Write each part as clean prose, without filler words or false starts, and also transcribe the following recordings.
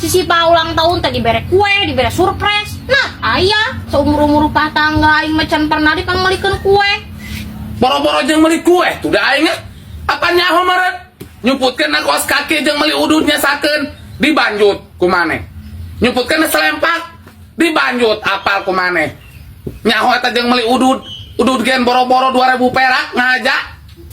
Si Sipa ulang tahun tadi dibere kue, dibere surprise. Nah, aya seumur-umur rumah tangga aing mah can pernah dipangmeulikeun kue. Boro-boro jeung meuli kue tuh da aing ah. Apa nyaho meureun? Nyumputkeun na kaos kaki jeung meuli udud nyasakeun dibanjut ku maneh. Nyumputkeun na selempak dibanjut apal ku maneh. Nyaho eta jeung meuli udud, udud gen boro-boro 2000 perak ngaja.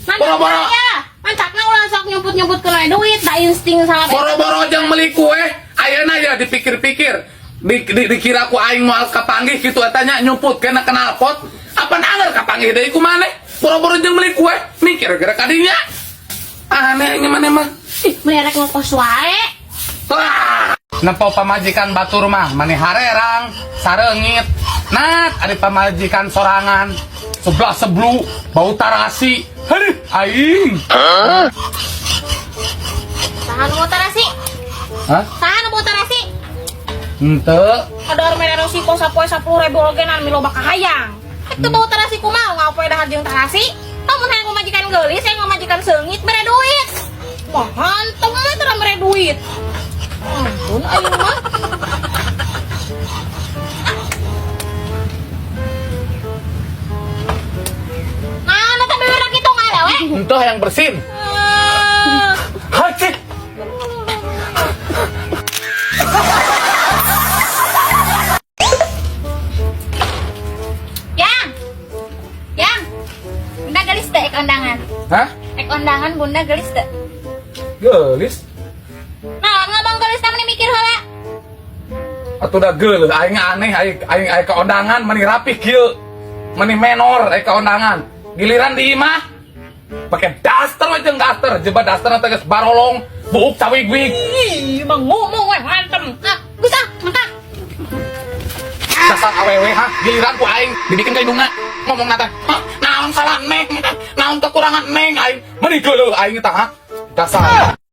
Boro-boro Ya, mancakna ulah sok nyumput-nyumputkeun we duit, da insting salah. Boro-boro jeung meuli kue, ayeuna ya dipikir-pikir. Dikira ku aing moal kapanggih kitu eta nya nyumputkeun na knalpot. Apa anger kapanggih deui ku maneh? Boro-boro jeung meuli kue, mikir geura kadinya. Aneh aing maneh mah. Ih, meni rek ngekos wae. Wah, nempo pamajikan batur mah mani harerang, sareungit. Nat, ari pamajikan sorangan, sebelah seblu, bau tarasi. Aduh, aing. Saha nu tarasi? Hah? Saha nu tarasi? Henteu. Kadar mere resiko sapoe 10.000 oge nan miloba kahayang. Itu bau tarasi kumaha ngapoe dahar jeung tarasi? Lamun hayang pamajikan geulis, hayang pamajikan seungit mere duit. Mah hantem we tara mere duit. Ampun aing mah. Nah, eta beberak kitu ngalewe. Henteu hayang bersin. Eh, Hacik. Yang, yang, Bunda gelis teh ek ondangan. Hah? Ek ondangan Bunda gelis teh. Geulis. Nah, ngomong gelis teh meni mikir heula. Atuh da geuleuh aing aneh aing aing aing ka ondangan meni rapih kieu. Meni menor aing ka ondangan. Giliran di imah pakai daster we jeung daster, jeba daster teh geus barolong, buuk cawig-wig. Ih, mah ngomong we hantem. Ah, geus ah, mangka. Dasar awewe ha, giliran ku aing dibikin ka indungna. Ngomong teh, "Hah, naon salah neng? Naon kekurangan neng aing?" Meni geuleuh aing tah ha. Dasar.